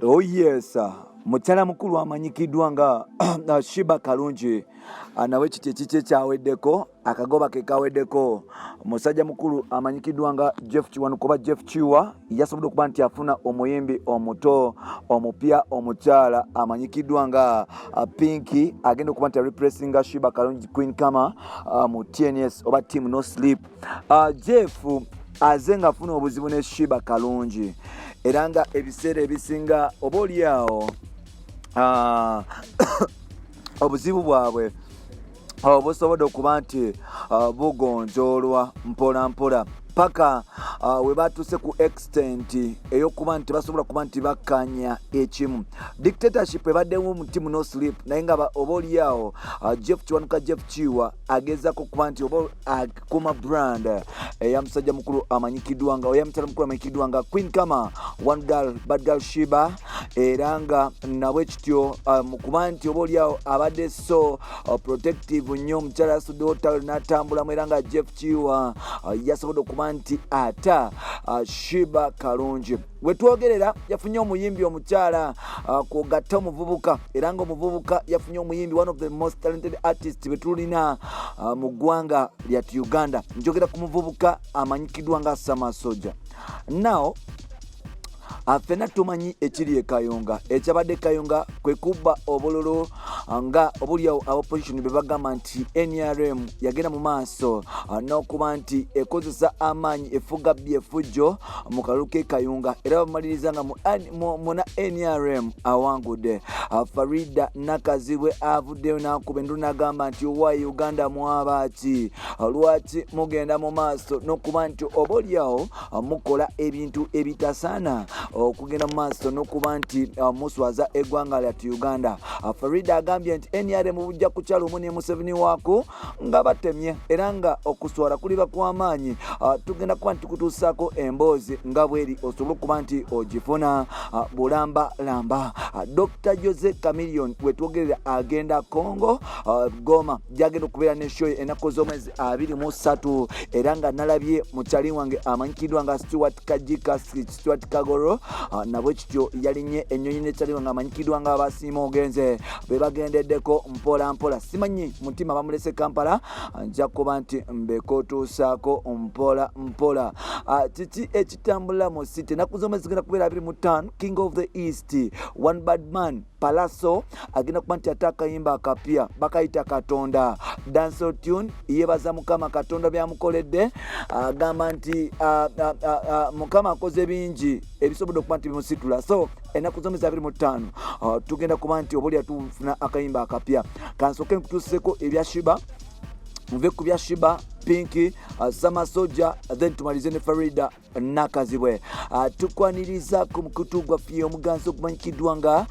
Oh yes, mukyala mukulu amanyikiddwa nga Sheebah Kalungi nawe kiti ekiki ekyaweddeko, akagoba ke kaweddeko. Musajja mukulu amanyikiddwa nga Jeff Kiwanuka oba Jeff Kiwa yasobodde okuba nti afuna omuyimbi omuto omupya, omukyala amanyikiddwa nga Pinky, agenda okuba nti areplacinga Sheebah Kalungi, Queen Kama, mu TNS oba Team No Sleep. Jeff aze ng'afuna obuzibu ne Sheebah Kalungi, era nga ebiseera ebisinga oba oliawo obuzibu bwabwe busobodde okuba nti bugonjoolwa mpola mpola paka we batuuse ku extent ey'okuba nti basobola kuba nti bakkanya ekimu. Dictatorship ebaddewo mu Team No Sleep, naye nga oba oliawo Jeff Kiwanuka, Jeff Kiwa, agezako kuba nti oba akuma brand eya musajja mukulu amanyikiddwa nga oya mukyala mukulu amanyikiddwa nga Queen Kama, One Girl Bad Girl Sheebah. Era nga nabwe kityo mu kuba nti oba oliawo abadde so protective nnyo, omukyala yasuddewo talo n'atambulamu, era nga Jeff Kiwa yasobodde okuba nti ata Sheebah Kalungi. Wetwogerera yafunye omuyimbi omukyala kwogatta omuvubuka, era nga omuvubuka yafunye omuyimbi, one of the most talented artist betulina mu ggwanga lyatu Uganda. Njogera ku muvubuka amanyikiddwa nga Samasoja. Now ffenna tumanyi ekiri e Kayunga. Ekyabadde Kayunga kwe kubba obululu, nga obuliawo opposition be bagamba nti NRM yagenda mu maaso n'okuba nti ekozesa amaanyi, efuga bbi, efujjo mu kalulu k'e Kayunga, era bamaliriza nga muna NRM awangudde. Farida Nakazibwe avuddeyo n'akuba endulu n'agamba nti, "Owa Uganda mwabaki? Lwaki mugenda mu maaso n'okuba nti oba oliawo mukola ebintu ebitasaana, okugenda mu maaso n'okuba nti muswaza eggwanga lyattu Uganda?" Farida agambye nti NRM bujja kukyala omu ne Museveni waako nga batemye, era nga okuswala kuliba kw'amaanyi. Tugenda kuba nti tukutuusaako emboozi nga bweri, osobole okuba nti ogifuna bulamba lamba. Dr Jose Chameleone wetwogerera agenda Congo, Goma, gyagenda okubeera ne show ennaku z'omwezi 23. Era nga nalabye mukyali wange amanyikiddwa nga Stewart Kajika, Stewart Kagoro, nabwe kityo yalinye ennyonyi nekyali wange amanyikiddwa nga Abasiima Ogenze, be bagendeddeko mpola mpola. Simanyi mutima bamulese Kampala, nja kuba nti mbekutuusaako mpola mpola. Kiki ekitambula mu city? Ennaku z'omwezi zigenda kubeera 25, King of the East, One Bad Man Palaso agenda kuba nti ate akayimba akapya bakayita Katonda, dancehall tune. Yebaza Mukama Katonda byamukoledde, agamba nti Mukama akoze bingi ebisobodde okuba nti bimusitula. So ennaku z'omwezi 25 tugenda kuba nti oba olya tufuna akayimba akapya. Kansooke nkutuuseko ebya Sheebah, nve ku bya Sheebah, Pinky, Samasoja, then tumalize ne Farida Nakazibwe. Tukwaniriza ku mukutu gwaffe omuganzi ogumanyikiddwa nga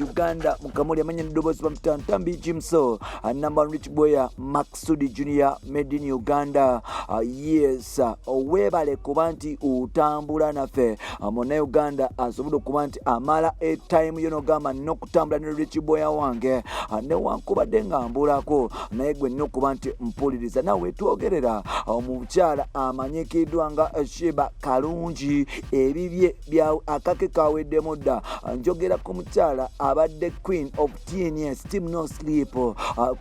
Uganda Mukamuli, amanya neddoboozi bamutantambi Jimso, number Rich Boya Maxudi Junior, made in Uganda. Yes, weebale kuba nti otambula naffe. Munnauganda asobodde okuba nti amala etime yo nogamba nokutambula ne Rich Boya wange, newankubadde nga mbulako, naye gwe nina okuba nti mpuliriza. Nawe twogerera omukyala amanyikiddwa nga Sheebah Kalungi ebibye akake kaweddemu dda. Njogera ku mukyala abadde queen of TNS, Team No Sleep,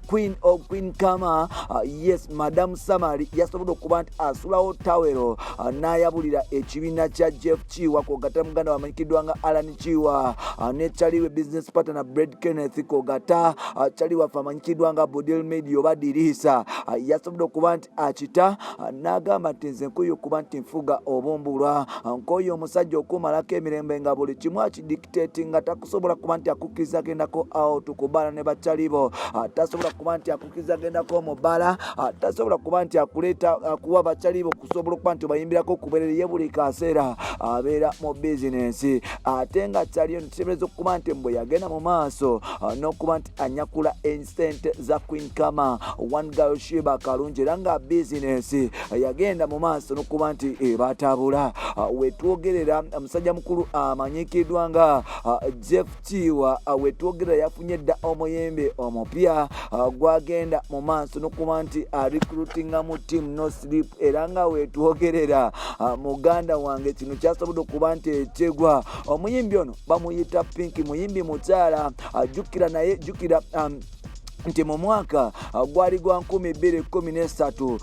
queen of Queen Kama. Yes, Madam Samali yasobodde okuba nti asulawo tawero n'ayabulira ekibiina kya Jeff Kiwa, kwogata muganda wamanyikiddwa nga Alan Kiwa, ne Kyaliwe business partner Bred Kenneth, kogata Kyali waffe amanyikiddwa nga Budil Media oba Dirisa. Yasobodde okuba nti akita n'agamba nti, "Nze nkoye okuba nti nfuga obumbulwa, nkoye omusajja okumalako emirembe nga buli kimu akidictate, nga takusobola kuba nti akukkiriza agendako out kubala ne bakyalibo, tasobola kuba nti akukkiriza agendako mu bbala, tasobola kuba nti akuleeta akuwa bakyalibo kusobola okuba nti obayimbirako kuberere. Ye buli kaseera abeera mu bizinensi." Ate nga kyaliyo nituteebereza okuba nti mbwe yagenda mu maaso n'okuba nti anyakula ensente za Queen Kama, One Girl Sheebah Kalungi, era nga bizinensi yagenda mu maaso n'okuba nti ebatabula. bitambula. Wetwogerera musajja mukulu amanyikiddwa nga Jeff Kiwa, wetwogerera yafunye dda omuyimbi omupya gwagenda mu maaso n'okuba nti arecruitinga mu Team No Sleep. Era nga wetwogerera, muganda wange, kino kyasobodde okuba nti ekigwa. Omuyimbi ono bamuyita Pink, muyimbi mukyala. Jjukira naye, jjukira nti mu mwaka gwali gwa 2013,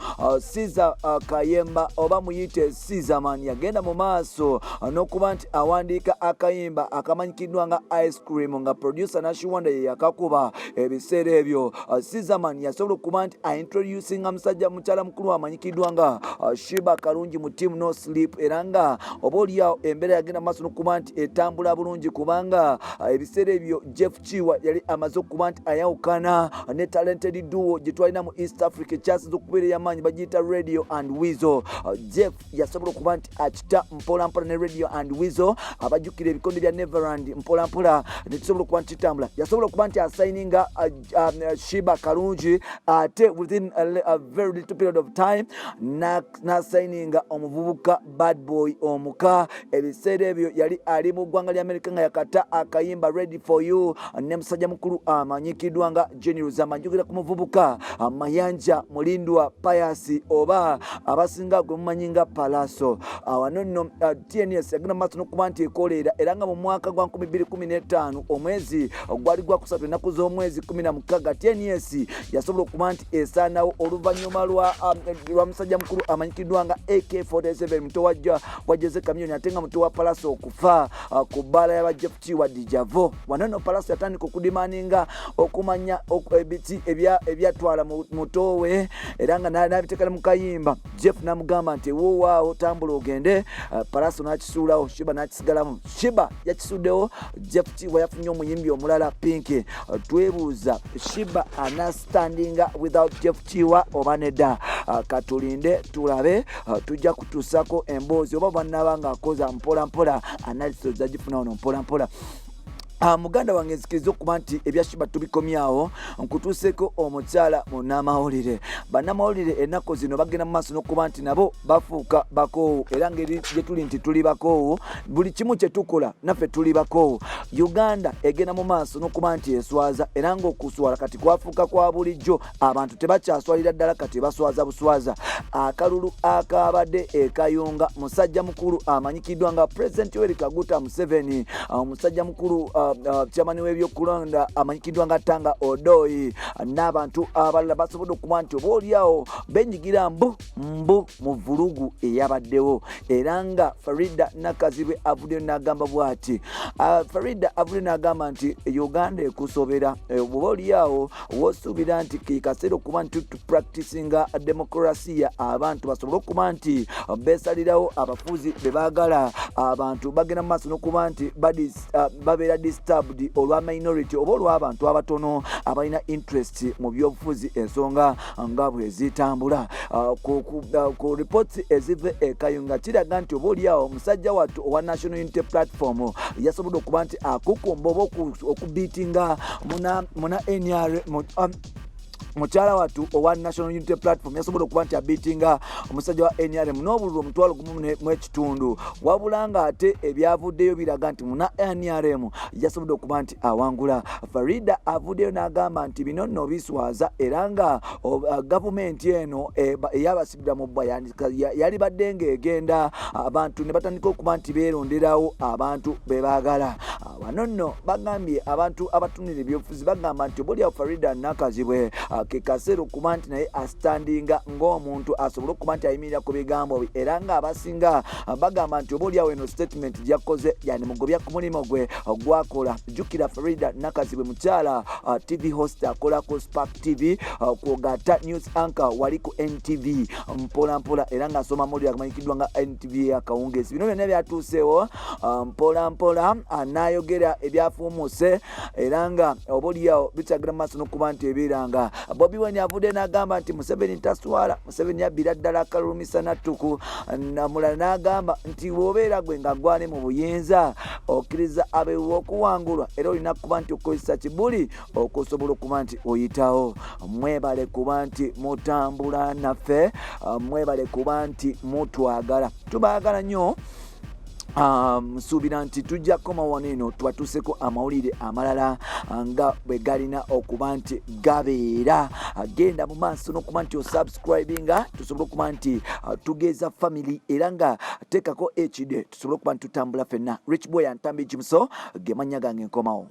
Caesar Kayemba oba muyite Caesarman yagenda mu maaso n'okuba nti awandiika akayimba akamanyikiddwa nga Ice Cream, nga producer Nashiwanda ye yakakuba. Ebiseera ebyo Caesarman yasobola okuba nti aintroducinga musajja mukyala mukulu amanyikiddwa nga Sheebah Karungi mu Team No Sleep. Era nga oba oliawo embeera yagenda mu maaso n'okuba nti etambula bulungi, kubanga ebiseera ebyo Jeff Kiwa yali amaze okuba nti ayawukana ne talented duo gye twalina mu East Africa ekyasinza okubeera ey'amaanyi, bagiyita Radio and Weasel. Jeff yasobola okuba nti akita mpolampola ne Radio and Weasel, abajjukira ebikonde bya Neverland, mpolampola nekisobola okuba nti kitambula. Yasobola okuba nti asigninga Sheebah Karungi, ate within a very little period of time nasigninga omuvubuka Bad Boy omuka. Ebiseera ebyo yali ali mu ggwanga lya Amerika nga yakata akayimba Ready for You ne musajja mukulu amanyikiddwa nga General Zama. Njogera ku muvubuka Mayanja Mulindwa Pius, oba abasinga gwe mumanyi nga Palaso. Wano nno TNS yagenda maaso n'okuba nti ekoleera. Era nga mu mwaka gwa 2015, omwezi gwali gwakusatu, ennaku z'omwezi 16, TNS yasobola okuba nti esaanawo oluvannyuma lwa musajja mukulu amanyikiddwa nga AK47, muto wa Jose Chameleone ate nga muto wa Palaso, okufa ku bbaala y'aba Jeff Kiwa, Dijavo. Wano nno Palaso yatandika okudemandinga okumanya ebiti ebyatwala mutowe, era nga n'abiteekera mu kayimba. Jeff n'amugamba nti woowaawo, tambula ogende. Palaso n'akisuulawo, Sheebah n'akisigalamu. Sheebah yakisuddewo, Jeff Kiwa yafunye omuyimbi omulala, Pink. Twebuuza, Sheebah anastandinga without Jeff Kiwa oba nedda? Katulinde tulabe. Tujja kutuusako emboozi oba bannaba ng'akoza mpola mpola, analysis zagifuna wano mpola mpola. Muganda wange, nzikiriza okuba nti ebya Sheebah tubikomyawo, nkutuuseko omukyala munnamawulire. Bannamawulire ennaku zino bagenda mu maaso n'okuba nti nabo bafuuka bakoowu, era ngeri gye tuli nti tuli bakoowu, buli kimu kye tukola naffe tuli bakoowu. Uganda egenda mu maaso n'okuba nti eswaza, era ng'okuswala kati kwafuuka kwa bulijjo. Abantu tebakyaswalira ddala, kati baswaza buswaza. Akalulu akabadde ekayunga, musajja mukulu amanyikiddwa nga President Yoweri Kaguta Museveni, omusajja mukulu chairman w'ebyokulonda amanyikiddwa nga Tanga Odoi n'abantu abalala basobodde okuba nti oba oliawo benyigira mbu mbu mu vulugu eyabaddewo. Era nga Farida Nakazibwe avuddeyo n'agamba bw'ati, Farida avuddeyo n'agamba nti Uganda ekusobera. Bw'oba oliawo wosuubira nti ke kaseera okuba nti tupracticinga demokrasiya, abantu basobole okuba nti beesalirawo abafuzi be baagala, abantu bagenda mu maaso n'okuba nti babeera disturbed olwa minority oba olw'abantu abatono abalina interest mu byobufuzi. Ensonga nga bwe zitambula, ku reports eziva e Kayunga kiraga nti oba oliawo omusajja wattu owa National Unity Platform yasobodde okuba nti akukumba oba okubeatinga muna NR mukyala wattu owa National Unity Platform yasobola okuba nti abeatinga omusajja wa NRM n'obululu 1,500, wabula nga ate ebyavuddeyo biraga nti muna NRM yasobodde okuba nti awangula. Farida avuddeyo n'agamba nti bino nno biswaza, era nga gavumenti eno eyabasibira mu bbwa yalibadde ng'egenda abantu ne batandika okuba nti beeronderawo abantu be baagala. Wano nno bagambye abantu abatunira ebyobufuzi bagamba nti oba oliawo Farida Nakazibwe ke kaseera okuba nti naye astandinga ng'omuntu asobole okuba nti ayimirira ku bigambo bye. Era ng'abasinga bagamba nti oba oliawo eno statement gyakoze yanimugobya ku mulimu gwe gwakola. Jjukira Farida Nakazibwe mukyala TV host, akola ku Spark TV, kwogata news anchor wali ku NTV mpola mpola, era ng'asoma mawulire agamanyikiddwa nga NTV akawungeezi. Bino byonna byatuuseewo mpola mpola, n'ayogera ebyafuumuse, era nga oba oliawo bikyagenda mu maaso n'okuba nti ebeera nga Bobi Wine avudde n'agamba nti Museveni taswala, Museveni yabbira ddala akalulu misana ttuku. Namulala n'agamba nti bw'obeera gwe nga gwani mu buyinza okkiriza abeewa okuwangulwa, era olina kuba nti okozesa kibuli okusobola okuba nti oyitawo. Mwebale kuba nti mutambula naffe, mwebale kuba nti mutwagala, tubaagala nnyo. Nsuubira nti tujja kukoma wano eno tubatuuseko amawulire amalala nga bwe galina okuba nti gabeera. Genda mu maaso n'okuba nti osubscribinga tusobole okuba nti tugeza family, era nga teekako ekide tusobole okuba nti tutambula ffenna. Rich Boy Antambi Jimuso ge mannya gange, nkomawo.